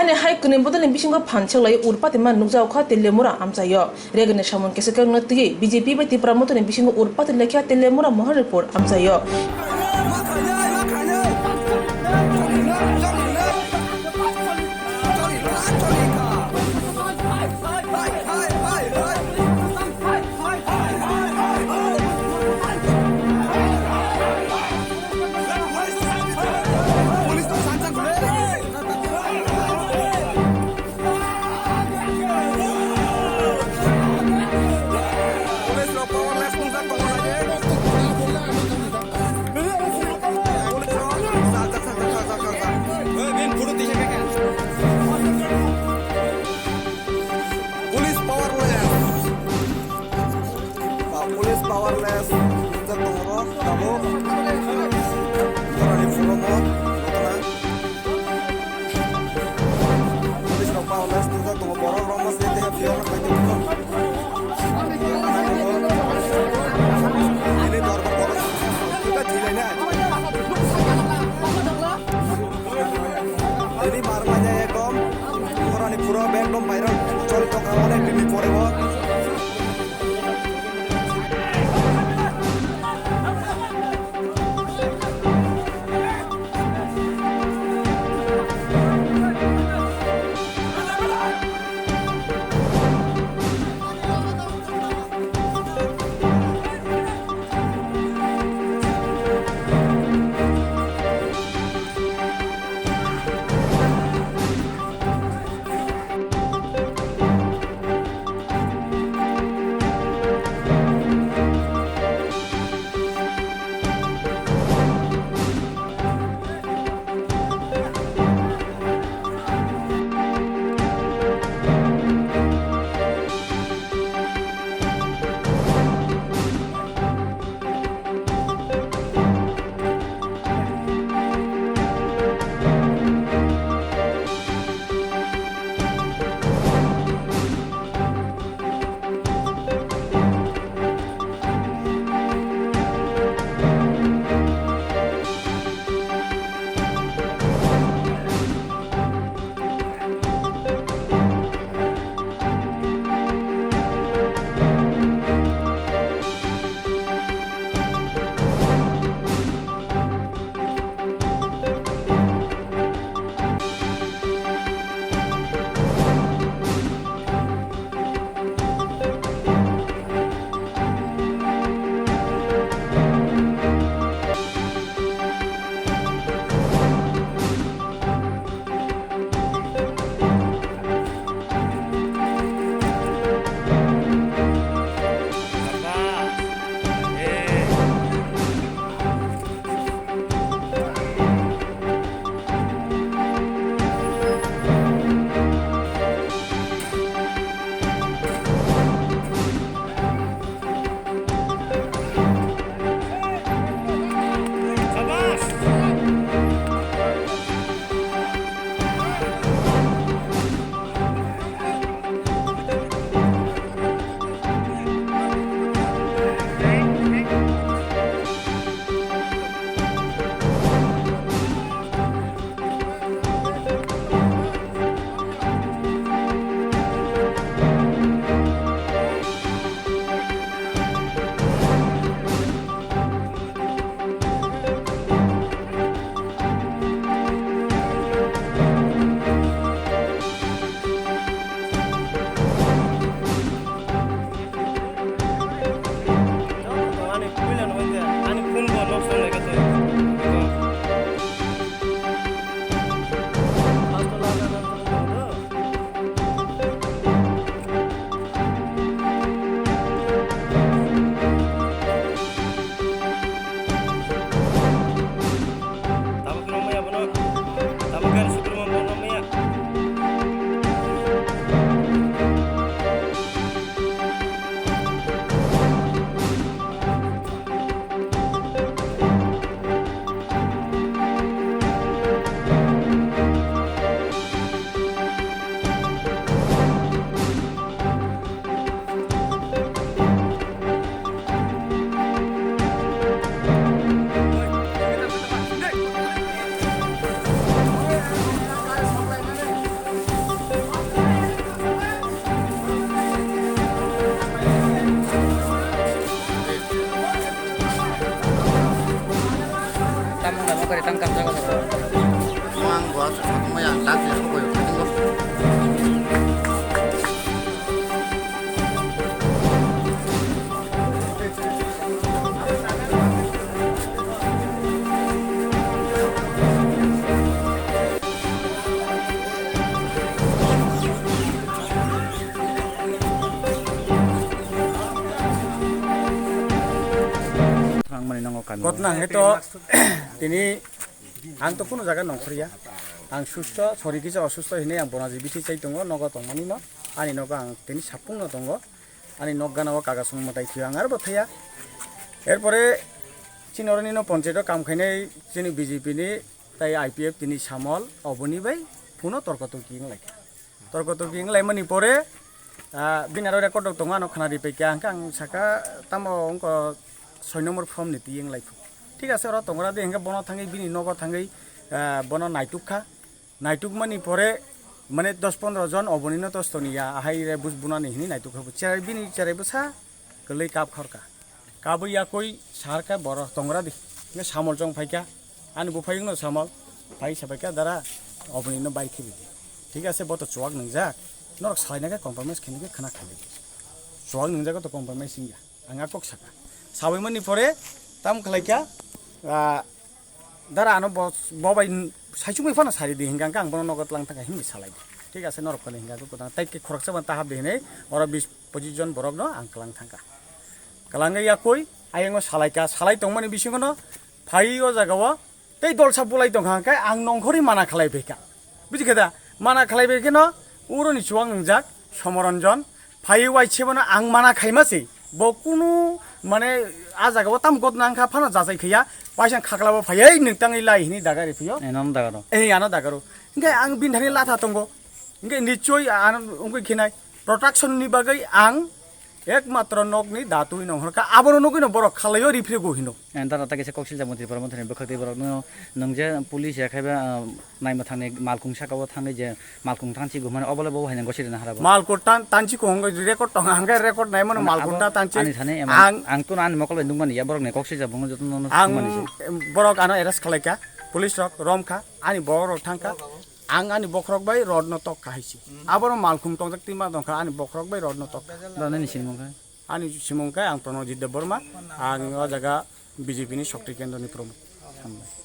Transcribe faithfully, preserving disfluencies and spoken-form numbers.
Ani hai kwnwi bodolni bisingo phan seklai urpati man nukjago kha Teliamura amchaio. Regani samung kisa khe wngna twiwi B J P bai Tipra Mothani bisingo urpati lekha Teliamura Maharipur amchaio. Police powerless. Ba police powerless. Nukjak tongo oro tabuk. Boroni phuromo. Police rok powerless. Nukjak tongo borok rok mosle tei phiya rok khai tongkha. Ini dorbar borok. Kita thilai na. Tini bar manya ekdom, borani pura bag ekdom viral choli tongkha, onek din ni pore bo. Gotna hwnkhe to tini ang to kunu jaga nongkhorya. Ang susto, sori kisa osusto hinwi ang bono je bithi chai tongo, nogo tongmani no. Ani nogo ang tini sapung no tongo. Ani nok gana o kaga song mwtai thwiyo ang aro bo thaya. Erpore chini oroni no ponchayat o kam khainai chini B J P ni tai I P F tini samol oboni bai phuno torko torki wng lai kha. Torko torki wng lai mani pore, ah, bini aro record rok tongo ano khna ri pai kha hwnkhe ang saka tamo wngko soi number form ni twi wng lai kho. Thik ase oro tongra di hwnkhe bono thangwi bini nogo thangwi, ah, bono naituk kha. Naitukmani pore, mane, dos pondro jon obonino to stoniya, ahai re buj bunani hini naituk habu. Cherai bini cherai bwsa kwlwi kap khorka. Kabwi yakwi sarka borok tongra di. Nge samol chong phaika, ani buphayungno samol, phai sabaika dara, obonino bai khibi di. Thik ase, bo to chuwak nwngjak, norok salaina khe compromise khaina khe khna khaidi. Chuwak nwngjak to compromise wngya. Ang a kok saka. Sabaimani pore tam khlai kha, ah, dara ano bo, bo bai n-, saichung bai phano sari di hingka ang bono nogo tlang thangkha himni salai di. Thik ase norok phano hingka kok tang tai ke khoroksa ban tahap di hinai oro bis pochis jon borok no ang klang thangkha. Klang ya koi ayang o salai ka, salai tongmani bisingo no phai o jaga o tei dolsa bulai tongkha hwnkhe ang nongkhorwi mana khlai phaikha. Buji khe da? Mana khlai bai kheno uroni chuwak nwngjak Somoronjon phaiwi wai sebono ang mana khaima se. Bo kunu mane a jaga o tam got nang kha phano jajai khaiya. Waisa khakla bo phaiwi nwng tangwi lai hini dagari phiyo. Eh, nono dagaro. Eh, ano dagaro. Hwnkhe ang bini thani latha tongo. Hwnkhe nichoi ano wngwi khinai protection ni bagwi ang ekmatro nokni datwi nong horkha, abono nugwino borok khalaio rifrigo hino. Ang dara ta kisa kok siljak mantri, borok mantri bwkhak tei borok no nwng je police ya khaiba, ah, naima thangni malkung saka o thangni je malkung thanchi gumani obo le bo haino gosi rina harabo. Malkung tan-, tanchi kong record tong, ang khe record naimano. Mane malkung abo ta tanchi. Ani thani emang ang ang to ani mokol bai nukmani ya borok ni kok siljak bung joto no ang nukmani se. Borok ano arrest khlaikha, police rok romkha, ani borok rok thangkha. Ang ani bokhorok bai rod no tok kha hai se. Abono malkhung tongjak twi ma tongkha ani bokhorok bai rod no tok kha. Da nini simung khe? Ani simung khe ang Pranojit Debbarma, ang o jaga B J P ni Shakti Kendra ni Pramukh. Hambai.